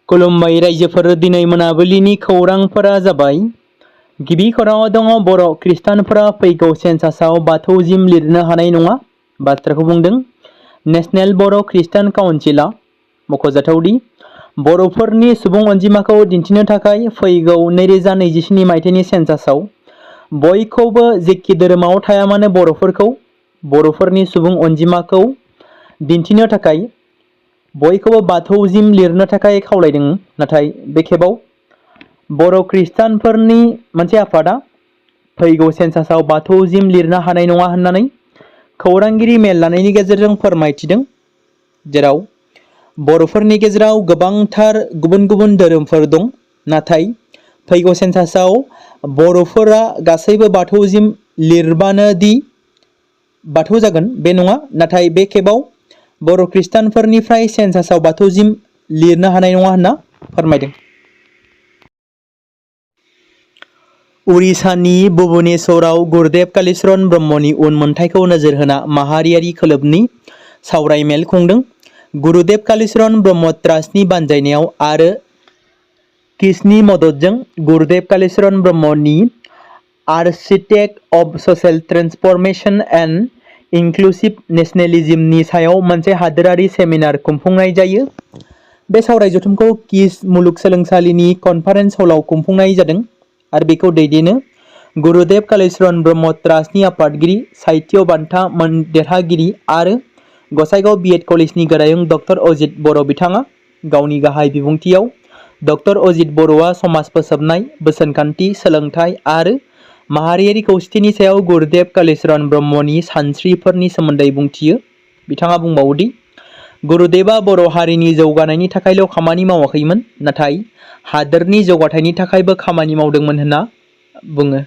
खुलुमबाय रायजोफोर, दिनै मोनाबिलिनि खौरांफोरा जाबाय। गिबि खौराङाव दङ बर' खृष्टानफोरा फैगौ सेन्सासाव बाथौजिम लिरनो हानाय नङा बाथ्राखौ बुंदों नेशनेल बर' खृष्टान काउन्सिलआ। मख'जाथावदि बर'फोरनि सुबुं अनजिमाखौ दिन्थिनो थाखाय फैगौ 2027 मायथाइनि सेन्सासाव बयखौबो जेखि धोरोमाव थाया मानो बर'फोरनि सुबुं अनजिमाखौ दिन्थिनो थाखाय बयखौबो बाथौजिम लिरनो थाखाय खावलायदों। नाथाय बे खेबाव बर' खृष्टानफोरनि मोनसे आफादा फैगौ सेन्सासाव बाथौजिम लिरनो हानाय नङा होननानै खौरांगिरि मेल लानायनि गेजेरजों फोरमायथिदों, जेराव बर'फोरनि गेजेराव गोबांथार गुबुन गुबुन धोरोमफोर दं। नाथाय फैगौ सेन्सासाव बर'फोरा गासैबो बाथौजिम लिरबानो दि बाथौ जागोन बे नङा। नाथाय बे खेबाव बर' खृष्टानफोरनिफ्राय सेन्सासाव बाथौजिम लिरनो हानाय नङा होनना फोरमायदों। उड़िसानि भुबनेश्वराव गुरुदेव कालीचरण ब्रह्मनि उनमोनथाइखौ नोजोर होना माहारियारि खोलोबनि सावरायमेल खुंदों। गुरुदेव कालीचरण ब्रह्म ट्रास्टनि बानजायनायाव आरो किसनि मददजों गुरुदेव कालीचरण ब्रह्मनि आर्किटेक्ट अफ ससियेल ट्रेन्सफरमेशन एन्ड इनक्लुसिव नेशनेलिज्मनि सायाव मोनसे हादोरारि सेमिनार खुंफुंनाय जायो। बे सावराय जथुमखौ किस मुलुगसोलोंसालिनि कनफारेन्स हलाव खुंफुंनाय जादों आरो बेखौ दैदेनो गुरुदेव कालीचरण ब्रह्म ट्रास्टनि आफादगिरि, साहित्य बान्था देरहागिरि आरो गसाइगाव बिएड कलेजनि गोरायुं डक्टर अजित बर'। बिथाङा गावनि गाहाय बिबुंथियाव डक्टर अजित बर'आ समाज फोसाबनाय, बोसोनखान्थि, सोलोंथाइ आरो माहारियारि खौसेथिनि सायाव गुरुदेव कालीचरण ब्रह्मनि सानस्रिफोरनि सोमोन्दै बुंथियो। बिथाङा बुंबावोदि गुरुदेवा बर' हारिनि जौगानायनि थाखायल' खामानि मावाखैमोन, नाथाय हादोरनि जौगाथायनि थाखायबो खामानि मावदोंमोन होनना बुङो।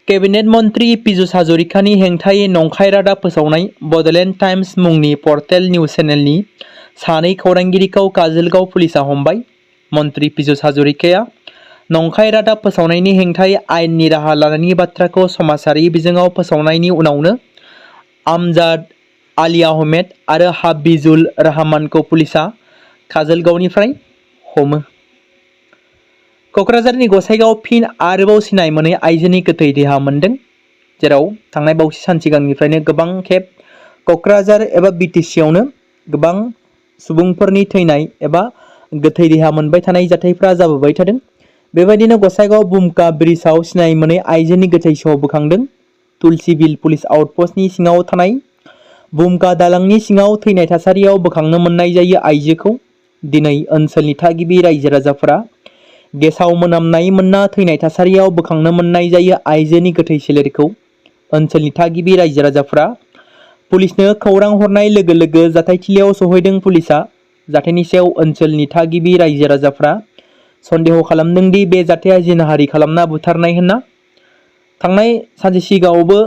केबिनेट मन्त्रि पीयूष हाजरिकानि हेंथायै नंखाय रादाब फोसावनाय बड'लेण्ड टाइम्स मुंनि पर्टेल निउज चेनेलनि सानै खौरांगिरिखौ काजोलगाव पुलिसआ हमबाय। मन्त्रि पीयूष हाजरिकाया नंखाय रादाब फोसावनायनि हेंथायै आयेननि राहा लानायनि बाथ्राखौ समाजारि बिजोङाव फोसावनायनि उनावनो आमजाद आली आहमेद आरो हाफिजुल रहमानखौ पुलिसआ काजोलगावनिफ्राय हमो। क'क्राझारनि गसाइगाव फिन आरोबाव सिनाय मोनै आइजोनि गोथै देहा मोनदों, जेराव थांनाय बावैसो सान सिगांनिफ्रायनो गोबां खेब क'क्राझार एबा बिटिसियावनो गोबां सुबुंफोरनि थैनाय एबा गोथै देहा मोनबाय थानाय जाथायफ्रा जाबोबाय थादों। बेबायदिनो गसाइगाव बुमका ब्रिजआव सिनाय मोनै आइजोनि गोथै सह बोखांदों। तुलसीबिल पुलिस आउटपस्टनि सिङाव थानाय बुमका दालांनि सिङाव थैनाय थासारियाव बोखांनो मोननाय जायो। आइजोखौ दिनै ओनसोलनि थागिबि रायजो राजाफोरा गेसाव मोनामनाय मोनना थैनाय थासारियाव बोखांनो मोननाय जायो। आइजोनि गोथै सोलेरखौ ओनसोलनि थागिबि रायजो राजाफोरा पुलिसनो खौरां हरनाय लोगो लोगो जाथायथिलियाव सहैदों। पुलिसआ जाथायनि सायाव ओनसोलनि थागिबि रायजो राजाफोरा सन्देह खालामदों दि बे जाथाया जिनाहारि खालामना बुथारनाय होनना। थांनाय सानसे सिगाङावबो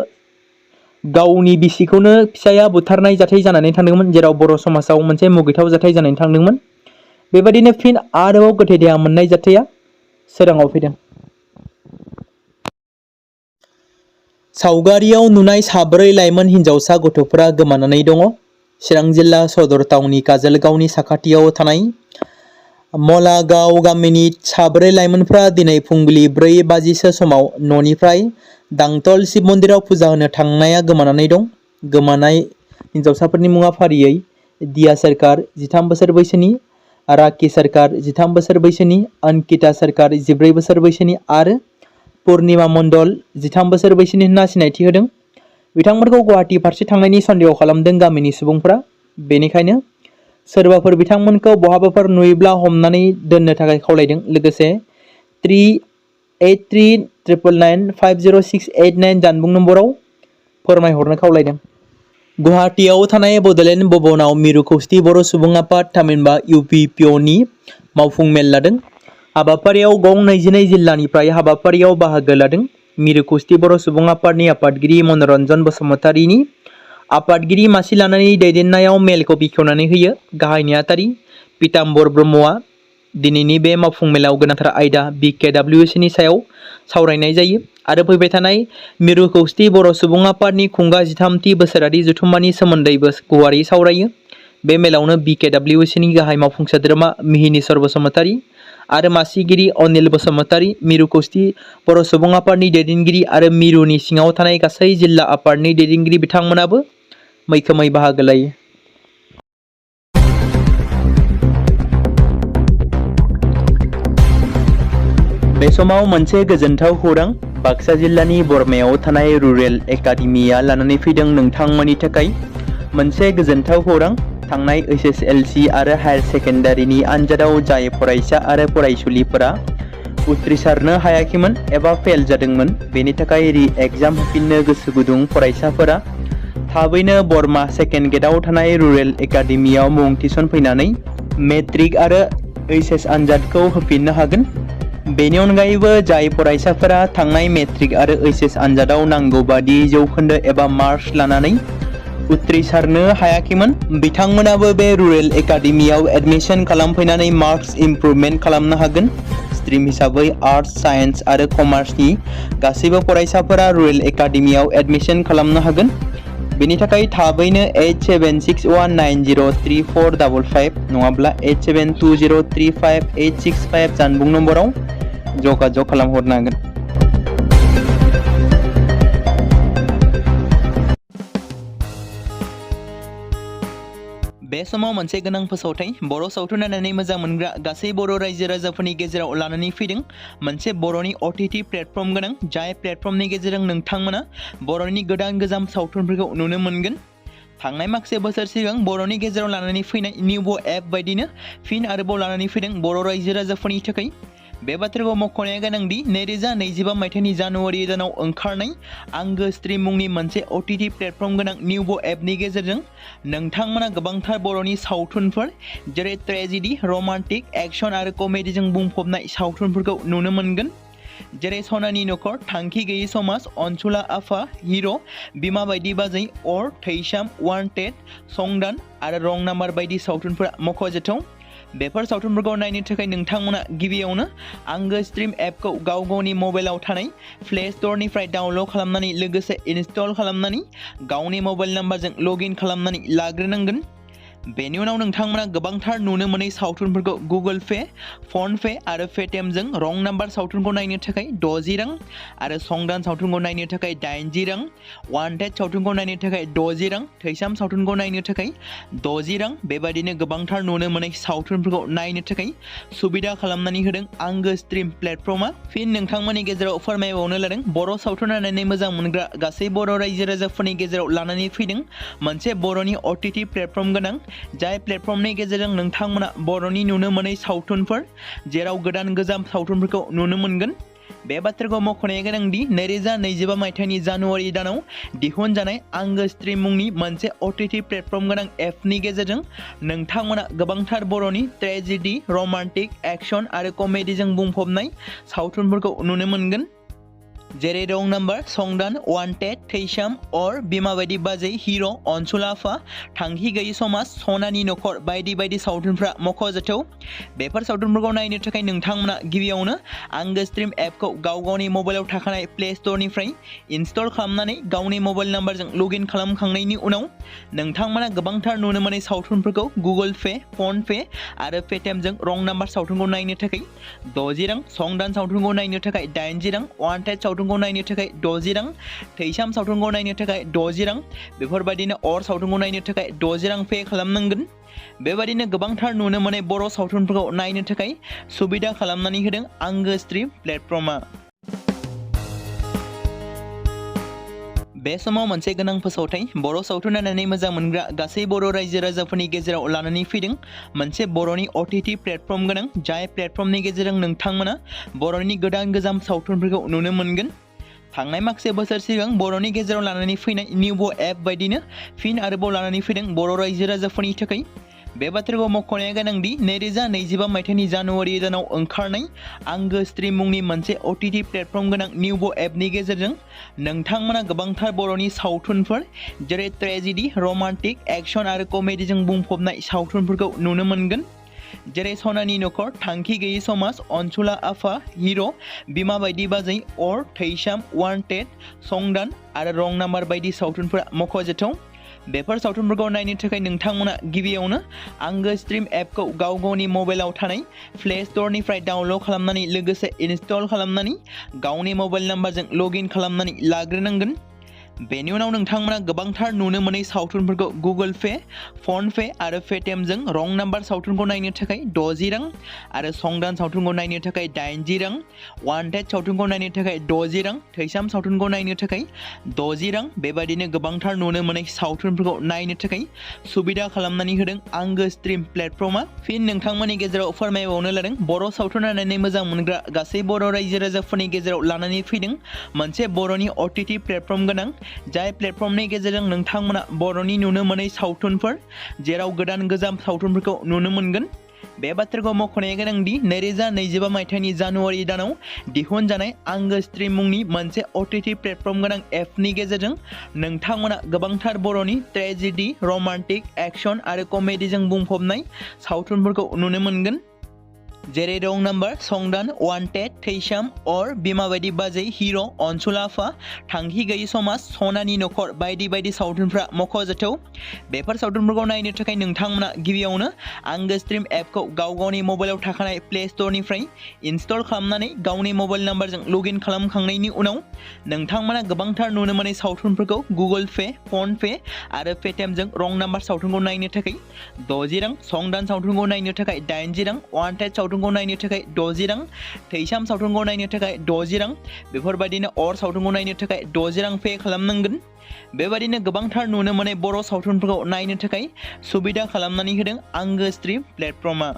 गावनि बिसिखौनो फिसाया बुथारनाय जाथाय जानानै थांदोंमोन, जेराव बर' समाजाव मोनसे मुगैथाव जाथाय जानानै थांदोंमोन। बेबायदिनो फिन आरोबाव गोथै देहा मोननाय जाथाया सोराङाव फैदों। सावगारियाव नुनाय साब्रै लाइमोन हिनजावसा गथ'फोरा गोमानानै दङ। चिरां जिल्ला सदर टाउननि काजोलगावनि साखाथियाव थानाय मलागाव गामिनि साब्रै लाइमोनफ्रा दिनै फुंबिलि 4 बाजिसो समाव न'निफ्राय दांतल शिब मन्दिराव फुजा होनो थांनाया गोमानानै दं। गोमानाय हिनजावसाफोरनि मुङा फारियै दिया सरकार 13 बोसोर बैसोनि, राखि सरकार 13 बोसोर बैसोनि, अंकिता सरकार 14 बोसोर बैसोनि आरो पुर्निमा मण्डल 13 बोसोर बैसोनि होनना सिनायथि होदों। बिथांमोनखौ गुवाहाटि फारसे थांनायनि सन्देह खालामदों गामिनि सुबुंफोरा। बेनिखायनो सोरबाफोर बिथांमोनखौ बहाबाफोर नुयोब्ला हमनानै दोननो थाखाय खावलायदों। लोगोसे 3839995068 जानबुं नम्बराव फोरमायहरनो खावलायदों। गुवाहाटियाव थानाय बड'लेण्ड भवनाव मिरु खौसेथि बर' सुबुं आफाद थामहिनबा UPPOनि मावफुं मेल लादों। हाबाफारियाव गं 22 जिल्लानिफ्राय हाबाफारियाव बाहागो लादों। मिरु खौसेथि बर' सुबुं आफादनि आफादगिरि मनरन्जन बसुमतारीनि आफादगिरि मासि लानानै दैदेननायाव मेलखौ बेखेवनानै होयो गाहाय नेहाथारि पीताम्बर ब्रह्मआ। दिनैनि बे मावफुं मेलाव गोनांथार आयदा BKWSनि सायाव सावरायनाय जायो आरो फैबाय थानाय मिरु खौसेथि बर' सुबुं आफादनि खुंगा 13थि बोसोरारि जथुम्मानि सोमोन्दैबो गुवारै सावरायो। बे मेलावनो BKWCनि गाहाय मावफुं सोद्रोमा मिहिनीश्वर बसुमतारी आरो मासिगिरि अनिल बसुमतारी, मिरु कौस्टि बर' सुबुं आफादनि दैदेनगिरि आरो मिरुनि सिङाव थानाय गासै जिल्ला आफादनि दैदेनगिरि बिथांमोनाबो मैखोमै बाहागो लायो। बे समाव मोनसे गोजोनथाव खौरां बाक्सा जिल्लानि बरमायाव थानाय रुरेल एकाडेमिया लानानै फैदों नोंथांमोननि थाखाय मोनसे गोजोनथाव खौरां। थांनाय SSLC आरो हायार सेकेन्डारिनि आनजादाव जाय फरायसा आरो फरायसुलिफोरा उथ्रिसारनो हायाखैमोन एबा फेल जादोंमोन, बेनि थाखाय रि-एग्जाम होफिननो गोसो गुदुं फरायसाफोरा थाबैनो बरमा सेकेन्ड गेटआव थानाय रुरेल एकाडेमियाव मुं थिसनफैनानै मेट्रिक आरो HS आनजादखौ होफिननो हागोन। बेनि अनगायैबो जाय फरायसाफोरा थांनाय मेट्रिक आरो HS आनजादाव नांगौ बादि जौखोन्दो एबा मार्क्स लानानै उथ्रिसारनो हायाखैमोन, बिथांमोनाबो बे रुरेल एकाडेमियाव एडमिशन खालामफैनानै मार्क्स इमप्रुभमेन्ट खालामनो हागोन। स्ट्रिम हिसाबै आर्टस, साइन्स आरो कमार्सनि गासैबो फरायसाफोरा रुरेल एकाडेमियाव एडमिशन खालामनो हागोन। बेनि थाखाय थाबैनो 8761903455 नङाब्ला 87203585 जानबुं नम्बराव जगाजग खालामहरनो हागोन। बे समाव मोनसे गोनां फोसावथाय बर' सावथुन नायनानै मोजां मोनग्रा गासै बर' रायजो राजाफोरनि गेजेराव लानानै फैदों मोनसे बर'नि OTT प्लेटफर्म गोनां, जाय प्लेटफर्मनि गेजेरजों नोंथांमोना बर'नि गोदान गोजाम सावथुनफोरखौ नुनो मोनगोन। थांनाय माखासे बोसोर सिगां बर'नि गेजेराव लानानै फैनाय निउबो एप बायदिनो फिन आरोबाव लानानै फैदों बर' रायजो राजाफोरनि थाखाय। बे बाथ्राखौ मख'नाया गोनांदि 2025 मायथाइनि जानुवारि दानाव ओंखारनाय आंगो स्ट्रिम मुंनि मोनसे OTT प्लेटफर्म गोनां निउबो एपनि गेजेरजों नोंथांमोना गोबांथार बर'नि सावथुनफोर जेरै ट्रेजेडि, रमान्टिक, एक्शन आरो कमेडिजों बुंफबनाय सावथुनफोरखौ नुनो मोनगोन। जेरै सनानि नखर, थांखि गैयै समाज, अनसुला आफा, हिर', बिमा बायदि बाजै, अर, थैसाम, वान्टेड, संदान आरो रं नाम्बार बायदि सावथुनफोरा मख'जाथाव। बेफोर सावथुनफोरखौ नायनो थाखाय नोंथांमोना गिबियावनो आंगो स्ट्रिम एपखौ गाव गावनि मबाइलाव थानाय प्ले स्ट'रनिफ्राय डाउनल'ड खालामनानै लोगोसे इनस्टल खालामनानै गावनि मबाइल नाम्बारजों लगइन खालामनानै लाग्रोनांगोन। बेनि उनाव नोंथांमोना गोबांथार नुनो मोनै सावथुनफोरखौ गुगोल पे, फन पे आरो पेटिएमजों रं नाम्बार सावथुनखौ नायनो थाखाय 60 रां आरो संदान सावथुनखौ नायनो थाखाय 80 रां, वान्टेड सावथुनखौ नायनो थाखाय 60 रां, थैसाम सावथुनखौ नायनो थाखाय 60 रां बेबायदिनो गोबांथार नुनो मोनै सावथुनफोरखौ नायनो थाखाय सुबिदा खालामनानै होदों आंगो स्ट्रिम प्लेटफर्मा। फिन नोंथांमोननि गेजेराव फोरमायबावनो लादों बर' सावथुन नायनानै मोजां मोनग्रा गासै बर' रायजो राजाफोरनि गेजेराव लानानै फैदों मोनसे बर'नि OTT प्लेटफर्म गोनां, जाय प्लेटफर्मनि गेजेरजों नोंथांमोना बर'नि नुनो मोनै सावथुनफोर जेराव गोदान गोजाम सावथुनफोरखौ नुनो मोनगोन। बे बाथ्राखौ मख'नाया गोनांदि 2025 मायथाइनि जानुवारि दानाव दिहुनजानाय आंगो स्ट्रिम मुंनि मोनसे OTT प्लेटफर्म गोनां एपनि गेजेरजों नोंथांमोना गोबांथार बर'नि ट्रेजेडि, रमान्टिक, एक्शन आरो कमेडिजों बुंफबनाय सावथुनफोरखौ नुनो मोनगोन। जेरै रं नाम्बार, संदान, वान्टेड, थैसाम, अर, बिमा बायदि बाजै, हिर', अनसुला आफा, थांखि गैयै समाज, सनानि नखर बायदि बायदि सावथुनफ्रा मख'जाथाव। बेफोर सावथुनफोरखौ नायनो थाखाय नोंथांमोना गिबियावनो आंगो स्ट्रिम एपखौ गाव गावनि मबाइलाव थाखानाय प्ले स्ट'रनिफ्राय इनस्टल खालामनानै गावनि मबाइल नाम्बारजों लगइन खालामखांनायनि उनाव नोंथांमोना गोबांथार नुनो मोनै सावथुनफोरखौ गुगोल पे, फन पे आरो पेटिएमजों रं नाम्बार सावथुनखौ नायनो थाखाय 60 रां, संदान सावथुनखौ नायनो थाखाय 80 रां, वान्टेड सावथुनखौ नायनो थाखाय 60 रां, थैसाम सावथुनखौ नायनो थाखाय 60 रां बेफोरबायदिनो अर सावथुनखौ नायनो थाखाय 60 रां पे खालामनांगोन। बेबायदिनो गोबांथार नुनो मोनै बर' सावथुनफोरखौ नायनो थाखाय सुबिदा खालामनानै होदों आंगो स्ट्रिम प्लेटफर्मा। बे समाव मोनसे गोनां फोसावथाय बर' सावथुन नायनानै मोजां मोनग्रा गासै बर' रायजो राजाफोरनि गेजेराव लानानै फैदों मोनसे बर'नि OTT प्लेटफर्म गोनां, जाय प्लेटफर्मनि गेजेरजों नोंथांमोना बर'नि गोदान गोजाम सावथुनफोरखौ नुनो मोनगोन। थांनाय माखासे बोसोर सिगां बर'नि गेजेराव लानानै फैनाय निउबो एप बायदिनो फिन आरोबाव लानानै फैदों बर' रायजो राजाफोरनि थाखाय। बे बाथ्राखौ मख'नाया गोनांदि 2025 मायथाइनि जानुवारि दानाव ओंखारनाय आंगो स्ट्रिम मुंनि मोनसे OTT प्लेटफर्म गोनां निउबो एपनि गेजेरजों नोंथांमोना गोबांथार बर'नि सावथुनफोर जेरै ट्रेजेडि, रमान्टिक, एक्शन आरो कमेडिजों बुंफबनाय सावथुनफोरखौ नुनो मोनगोन। जेरै सनानि नखर, थांखि गैयै समाज, अनसुला आफा, हिर', बिमा बायदि बाजै, अर, थैसाम, वान्टेड, संदान आरो रं नाम्बार बायदि सावथुनफोरा मख'जाथाव। बेफोर सावथुनफोरखौ नायनो थाखाय नोंथांमोना गिबियावनो आंगो स्ट्रिम एपखौ गाव गावनि मबाइलाव थानाय प्ले स्ट'रनिफ्राय डाउनल'ड खालामनानै लोगोसे इनस्टल खालामनानै गावनि मबाइल नाम्बारजों लगइन खालामनानै लाग्रोनांगोन। बेनि उनाव नोंथांमोना गोबांथार नुनो मोनै सावथुनफोरखौ गुगोल पे, फन पे आरो पेटिएमजों रं नाम्बार सावथुनखौ नायनो थाखाय 60 रां आरो संदान सावथुनखौ नायनो थाखाय 80 रां, वान्टेड सावथुनखौ नायनो थाखाय 60 रां, थैसाम सावथुनखौ नायनो थाखाय 60 रां बेबायदिनो गोबांथार नुनो मोनै सावथुनफोरखौ नायनो थाखाय सुबिदा खालामनानै होदों आंगो स्ट्रिम प्लेटफर्मा। फिन नोंथांमोननि गेजेराव फोरमायबावनो लादों बर' सावथुन नायनानै मोजां मोनग्रा गासै बर' रायजो राजाफोरनि गेजेराव लानानै फैदों मोनसे बर'नि OTT प्लेटफर्म गोनां जाय प्लेटफर्मनि गेजेरजों नोंथांमोना बर'नि नुनो मोनै सावथुनफोर जेराव गोदान गोजाम सावथुनफोरखौ नुनो मोनगोन। बे बाथ्राखौ मख'नाया गोनांदि 2025 मायथाइनि जानुवारि दानाव दिहुनजानाय आंगो स्ट्रिम मुंनि मोनसे OTT प्लेटफर्म गोनां एपनि गेजेरजों नोंथांमोना गोबांथार बर'नि ट्रेजेडि, रमान्टिक, एक्शन आरो कमेडिजों बुंफबनाय सावथुनफोरखौ नुनो मोनगोन। जेरै रं नाम्बार, संदान, वान्टेड, थैसाम, अर, बिमा बायदि बाजै, हिर', अनसुला आफा, थांखि गैयि समाज, सनानि नखर बायदि बायदि सावथुनफ्रा मख'जाथाव। बेफोर सावथुनफोरखौ नायनो थाखाय नोंथांमोना गिबियावनो आंगो स्ट्रिम एपखौ गाव गावनि मबाइलाव थाखानाय प्ले स्ट'रनिफ्राय इनस्टल खालामनानै गावनि मबाइल नाम्बारजों लगइन खालामखांनायनि उनाव नोंथांमोना गोबांथार नुनो मोनै सावथुनफोरखौ गुगोल पे, फन पे आरो पेटिएमजों रं नाम्बार सावथुनखौ नायनो थाखाय 60 रां, संदान सावथुनखौ नायनो थाखाय 80 रां, वान्टेड सावथुनखौ नायनो थाखाय 60 रां, थैसाम सावथुनखौ नायनो थाखाय 60 रां बेफोरबायदिनो अर सावथुनखौ नायनो थाखाय 60 रां पे खालामनांगोन। बेबायदिनो गोबांथार नुनो मोनै बर' सावथुनफोरखौ नायनो थाखाय सुबिदा खालामनानै होदों आंगो स्ट्रिम प्लेटफर्मा।